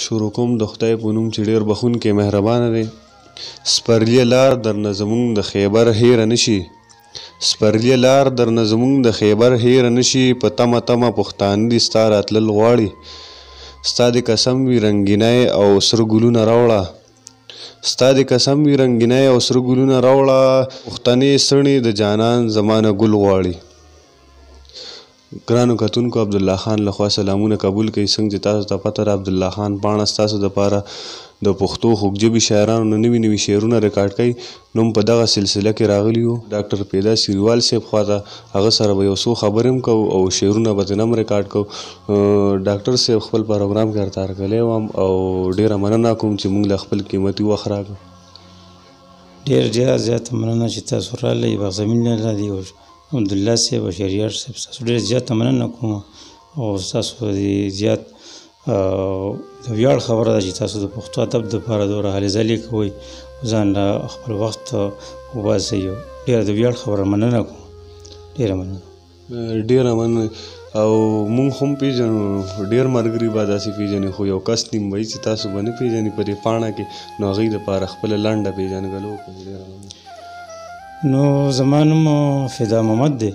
شروع کوم د خدای په نوم چې ډېر بخښونکی مهربانه دی. سپرلیه لار درنه زمونږ د خیبر هېره نه شي، سپرلیه لار درنه زمونږ د خیبر هېره نه شي، په تمه تمه پښتانه دي ستا راتلل غواړي، ستا دې قسم وي رنګینی او سره ګلونه راوړه، ستا دې قسم وي رنګینی او سره ګلونه راوړه، پښتنې څڼې د جانان زمانه ګل غواړي. ګرانو کتونکو، عبدالله خان لخوا سلامونه قبول کړئ. څنګه چې تاسو ته پته ده، عبدالله خان پاڼه ستاسو دپاره د پښتو خوږژبي شاعرانو نه نوي نوي شعرونه ریکارډ کوي. نو هم په دغه سلسله کې راغلي یو ډاکټر پیدا سیریوال صاحب خواته، هغه سره به یو څو خبرې هم کوو او شعرونه به ترې هم ریکارډ کوو. ډاکټر صاحب خپل پروګرام کې ورته هرکلی وم او ډېره مننه کوم چې موږ له خپل قیمتي وخت راکړ. ډېر ډېره زیاته مننه چې تاسو رالئ. بخزمین لالا دی او عبدالله صاحب او شهریار صاحب، ستاسو ډېره زیاته مننه کوم او ستاسو دې زیات د ویاړ خبره ده چې تاسو د پښتو ادب دپاره دومره هلې ځلې کوئ، ځان له خپل وخت وباسئ. ډېره د ویاړ خبره، مننه کوم، ډېره مننه. ډېره مننه. او مونږ هم پېژنو، ډېر ملګري به داسې پېژني، خو یو کس نیم به وي چې تاسو به نه پېژني په دې پاڼه کې، نو هغوی دپاره خپله لنډه پېژندګلو وکړئ. ډېره مننه. نو زما نوم فدا محمد دی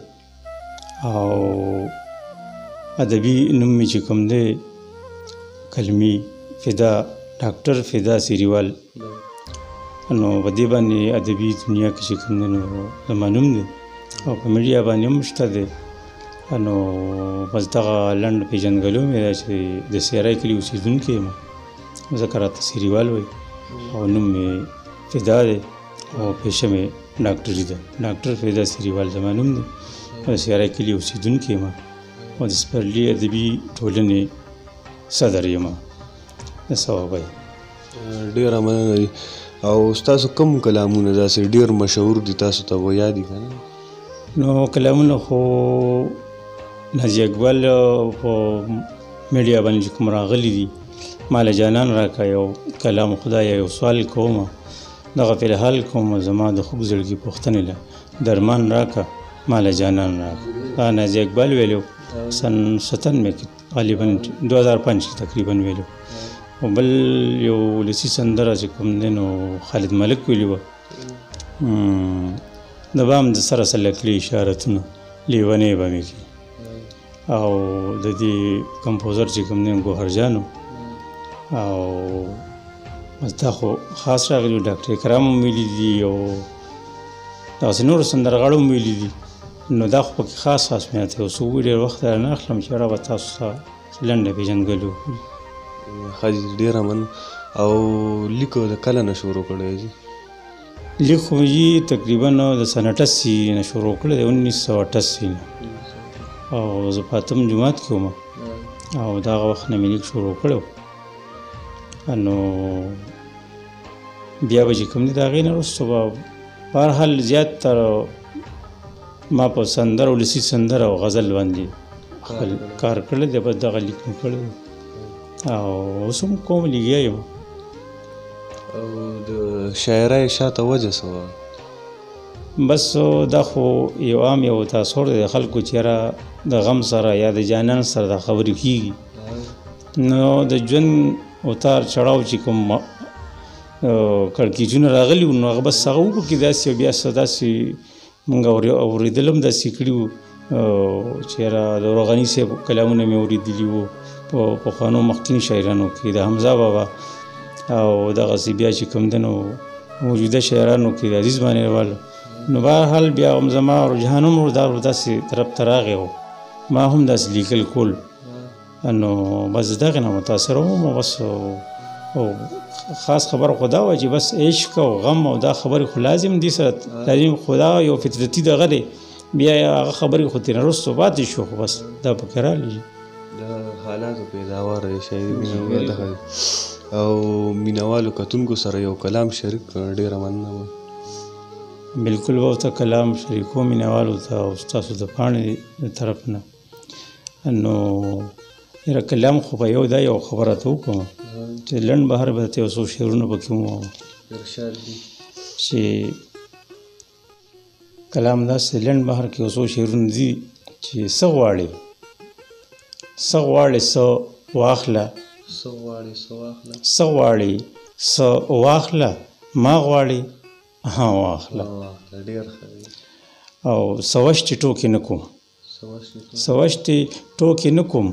او ادبي نوم مې چې کوم دی کلمي فدا، ډاکټر فدا سیریوال. نو په دې باندې ادبي دنیا کې چې کوم دی نو زما نوم دی او په میډیا باندې هم شته دی. نو بس دغه لنډ پېژندګلو مې ده چې د سیرای کلي اوسېدونکی یم، ځکه راته سیریوال وایي، او نوم مې فدا دی او پیشه مې ډاکټري ده. ډاکټر فدا سیریوال زما نوم دی، د سیرای کلي اوسېدونکی یم او د سپرلي ادبي ټولنې صدر یم. د صوابۍ. ډېره مننه دي. او ستاسو کوم کلامونه داسې ډېر مشهور دي، تاسو ته به یاد دي که نه؟ نو کلامونه خو نازي اقبال په میډیا باندې چې کوم راغلي دي، ما له جانان راکړه یو کلام، خدای یو سوال کوم، دغه فی الحال کوم، زما د خوږ زړګي پوښتنې له درمان راکړه، ما له جانان راکړه. دا نازي اقبال ویلو سن 97 کې، غالبا 2005 کې تقریبا ویلو. او بل یو ولسي سندره چې کوم دی نو خالد ملک ویلي وه، د بام د سره سلکلي اشارتونه لیونی به مې کړي. او د دې کمپوزر چې کوم دی ګوهر جان و. او بس دا خو خاص راغلي، ډاکټر اکرام هم ویلي دي او دغسې نورو سندرغاړو هم ویلي دي. نو دا خو پکې خاص خاص مې راته یو څه وویل، ډېر وخت را نه اخلم چې یاره به تاسو ته لنډه پېژندګلو وکړي. ښه جي، ډېره مننه. او لیک د کله نه شروع کړی جي؟ لیک خو مې جي تقریبا د سن 88 نه شروع کړی دی، 1988 نه. او زه په اتم جومات کې وم او د هغه وخت نه مې لیک شروع کړی و. نو بیا به چې کوم دی د هغې نه وروسته به په هر حال زیات تر ما په سندره، ولسي سندره او غزل باندې خپل کار کړی دی، بس دغه لیک مې کړی دی او اوس هم کوم، لګیا یم. او د شاعرۍ شاته وجه څه وه؟ بس دا خو یو عام یو تاثر دی د خلکو چې یاره د غم سره یا د جانان سره دا خبرې کېږي. نو د ژوند اتار چړاو چې کوم کړکېچونه راغلي وو، نو هغه بس هغه وو پکې داسې، او بیا څه داسې مونږ اورېدل هم داسې کړي وو چې یاره د روغاني صاحب کلامونه مې اورېدلي وو په پخوانو مخکیني شاعرانو کې، د حمزه بابا او دغسې بیا چې کوم دی نو موجوده شاعرانو کې د عزیز بانیروال. نو بهرحال بیا هم زما رجحان هم دا داسې طرف ته راغی و، ما هم داسې لیکل کول. نو بس دغې نه متاثر وم. بس او خاص خبره خو دا وه چې بس عشق او غم او دا خبرې خو لازم دي سره لازم، خو دا یو فطرتي دغه دی، بیا هغه خبرې خو ترې نه وروسته پاتې شو، خو بس دا پکې راغلي. د حالاتو پیداوار دی شاعري مینه او مینهوالو کتونکو سره یو کلام شریک کړ، ډېره مننه به. بالکل به ورته کلام شریکوم مینهوالو ته او ستاسو د پاڼې د طرف نه. نو یاره کلام خو به یو دا یو خبره ته وکړم چې لنډ بهر به درته یو څو شعرونه پکې ووایم. ارشاد دي. چې کلام داسې لنډ بهر کې یو څو شعرونه دي چې څه غواړې، څه غواړې څه واخله، څه غواړې څه واخله. څه غواړې څه واخله، ما غواړې ها واخله. ډېر ښه دی. او سوشتې ټوکې نه کوم، سوشتې ټوکې نه کوم،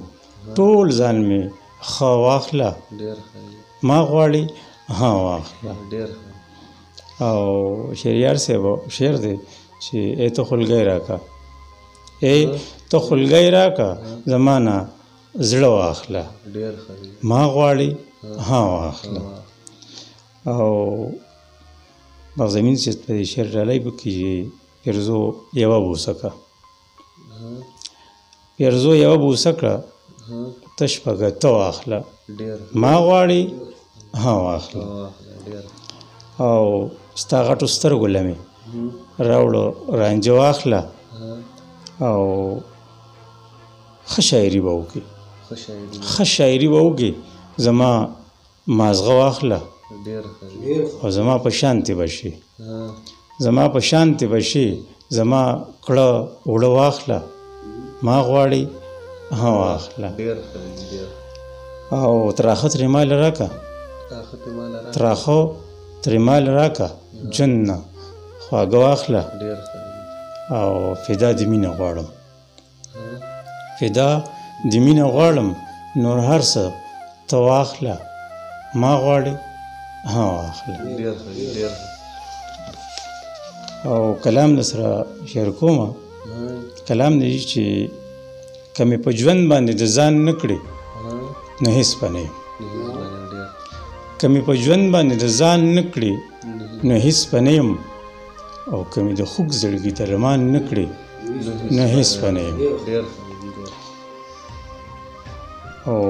ټول ځان مې ښه واخله. ډېر ښه دی. ما غواړې ها واخله. ډېر ښه. او شهریار صاحب شعر دی چې ای ته خولګۍ راکه، ای ته خولګۍ راکه، زما نه زړه واخله. ډېر ښه دی. ما غواړې ها واخله. او مغزمین صاحب په دې شعر ډالۍ به کړي چې پیرزو یوه بوسه کړه، پیرزو یوه بوسه کړه، ته شپږه ته واخله. ما غواړې ها واخله. او ستا غټو سترګو له مې راوړو رانجه واخله. او ښه شاعري به وکړي، ښه شاعري به وکړي، زما مازغه واخله. او زما په شانتې به شي، زما په شانتې به شي، زما کړه اوړه واخله. ما غواړي ها واخله. او تراخه ترې مال راکه، تراخه ترې مال راکه، ژوند نه خواږه واخله. او فدا د مینه غواړم، فدا د مینه غواړم، نور هر څه ته واخله. ما غواړي ها واخله. او کلام د سره شعر کومه، کلام دی چې که مې په ژوند باندې د ځان نه کړې نو هېڅ به نه یم، که مې په ژوند باندې د ځان نه کړې نو هېڅ به نه یم، او که مې د خوږ زړګي درمان نه کړې نو هېڅ به نه یم. او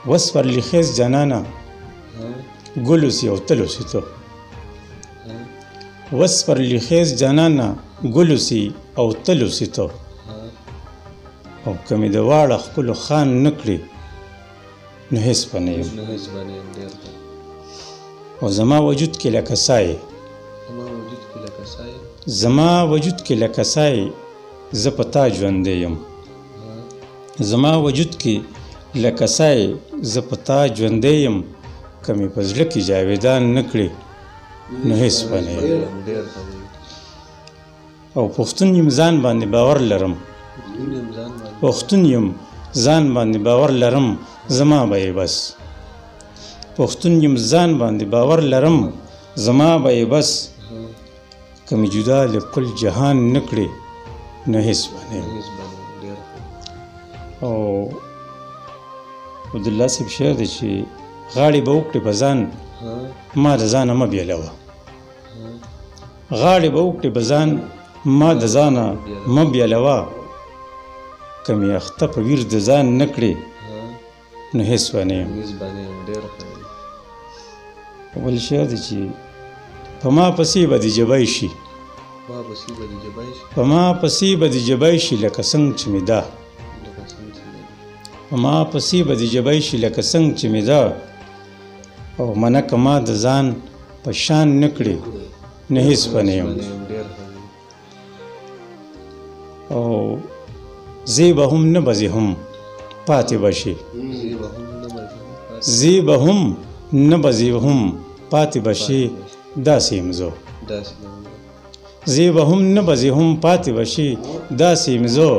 وسپرلي خېز جانانه ګل اوسې او تل اوسې ته، وسپرلي خېز جانانه ګل اوسې او تل اوسې ته، او که مې د واړه ښکلو خان نه کړې نو هېڅ به نه یم. او زما وجود کې لکه سا یې، زما وجود کې لکه سا یې، زه په تا ژوندی یم. زما وجود کې لکه سا یې، زه په تا ژوندی یم، که مې په زړه کې جاویدان نه کړې نو هېڅ به نه یم. او پښتون یم ځان باندې باور لرم، پښتون یم ځان باندې باور لرم، زما به یې بس. پښتون یم ځان باندې باور لرم، زما به یې بس، که مې جدا له کل جهان نه کړې نو هېڅ به نه یم. او عبدالله صاحب شعر دی چې غاړې به وکړې په ځان، ما د ځانه مه بېلوه. غاړې به وکړې په ځان، ما د ځانه مه بېلوه، که مې اخته په ویر د ځان نه کړې نو هېڅ به نه یم. بل شعر دی چې په ما پسې به دې جبی شي، په ما پسې به دې جبی شي لکه څنګه چې مې ده، په ما پسې به دې جبی شي لکه څنګه چې مې ده، او منه که ما د ځان په شان نه کړې نو هېڅ به نه یم. او زه به هم نه به زه هم پاتې به شي، زه به هم نه به زه هم پاتې به شي، داسې یم زه. زه به هم نه به زه هم پاتې به شي، داسې یم زه،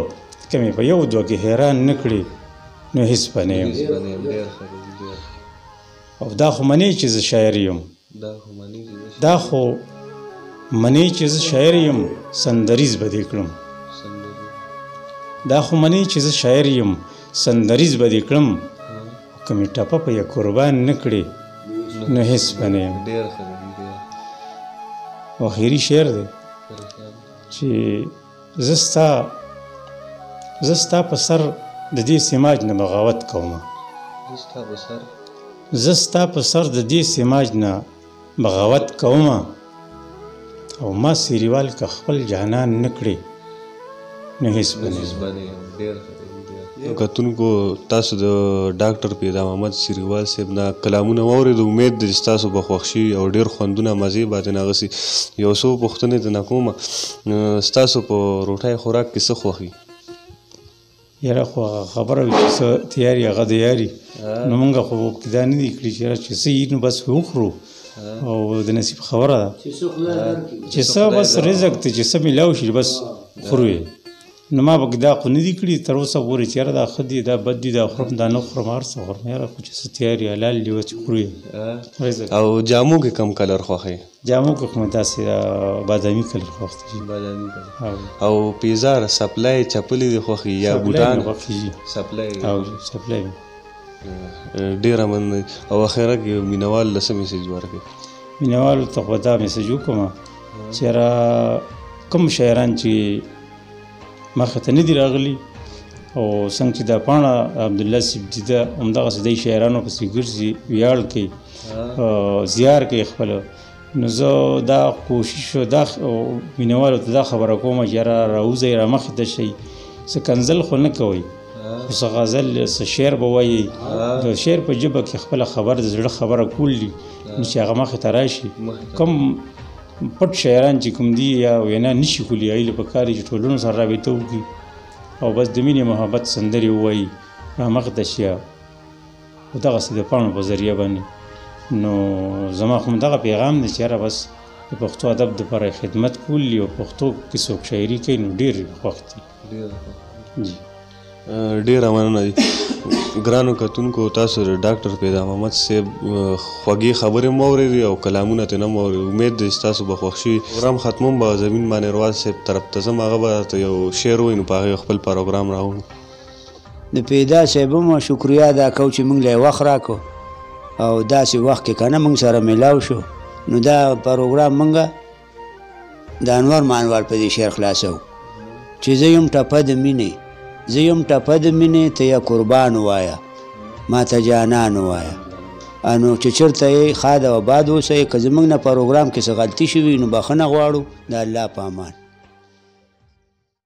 که مې په یو دوه کې حیران نه کړي نو هېڅ به نه یم. او دا خو منې چې زه شاعر یم، دا خو منې چې زه شاعر یم، سندریز به دې کړم. دا خو منې چې زه شاعر یم، سندریز به دې کړم، که مې ټپه په یې قربان نه کړې نو هېڅ به نه یم. او اخري شعر دی چې زه ستا په سر د دې سماج نه بغاوت کوم، زه ستا په سر د دې سماج نه بغاوت کوم، او ما سیریوال که خپل جانان نه کړې نو هېڅ به نه یم. کتونکو تاسو د ډاکټر پیدا محمد سیریوال صاحب نه کلامونه واورېد. امید دی چې تاسو به خوښ شي او ډېر خوندونه مزې به ترې اخیستي. یو څو پوښتنې درنه کومه. ستاسو په روټۍ خوراک کې څه خوښي؟ یاره خو هغه خبره وي چې څه تیاري هغه د یاري، نو مونږ خو پکې دا نه دي کړي چې یاره چې څه یي نو بس وخورو، او د نصیب خبره ده چې څه بس رزق دی چې څه میلاو شي بس خورو یې. نو ما پکې دا خو نه دي کړي تر اوسه پورې چې یاره دا ښه دي دا بد دي دا خورم دا نه خورم، هر څه خورم، یاره خو چې څه تیاري حلال دي بس چې خورو یې رزق. او جامو کې کوم کلر خوښوې؟ جامو کې خو مې داسې بادامي کلر خوښ دی. بادامي کلر. او پیزار سپلای چپلې دې خوښي یا بوټان؟ خوښېږي. سپلای. او سپلای. ډېره مننه. او اخره کې مینوال له څه میسج ورکړي؟ مینوالو ته خو دا میسج وکړم چې یاره کوم شاعران چې مخې ته نه دي راغلي او څنګه چې دا پاڼه عبدالله صاحب چې ده همدغسې دی شاعرانو پسې ګرځي، ویاړ کوي، زیار کوي خپل. نو زه دا کوشش دا مینوالو ته دا خبره کوم چې یاره راوځئ، را مخې ته شئ، څه کنځل خو نه کوئ، خو څه غزل څه شعر به وایئ، د شعر په ژبه کې خپله خبره د زړه خبره کول دي، نو چې هغه مخې ته راشي. کوم پټ شاعران چې کوم دي یا وینا نشي کولی، هغوی له پکار دي چې ټولنو سره رابطه وکړي او بس د مینې محبت سندرې ووایي، را مخې ته شي او دغسې د پاڼو په ذریعه باندې. نو زما خو همدغه پیغام دی چې یاره بس د پښتو ادب دپاره خدمت کول دي او پښتو کې څوک شاعري کوي نو ډېر خوښ دي. جی. ډېره مننه دي. ګرانو کتونکو، تاسو د ډاکټر پیدا محمد صاحب خوږې خبرې مو واورېدې او کلامونه ترې نه مو واورېدل. امید دی چې تاسو به خوښ شوي. پروګرام ختموم به زمین مانیروال صاحب طرف ته ځم، هغه به راته یو شعر ووایي، نو په هغې خپل پروګرام راوړو. د پیدا صاحب هم شکریه ادا کوو چې موږ له یې وخت راکړو او داسې وخت کې که نه موږ سره میلاو شو. نو دا پروګرام موږ د انور مانوال په دې شعر خلاصوو چې زه یم ټپه د مینې، زه یم ټپه د مینې، ته یې قربان ووایه، ما ته جانان ووایه. نو چې چېرته یې ښاد او آباد اوسئ. که زموږ نه پروګرام کې څه غلطي شوي نو بخښنه غواړو. د الله په امان.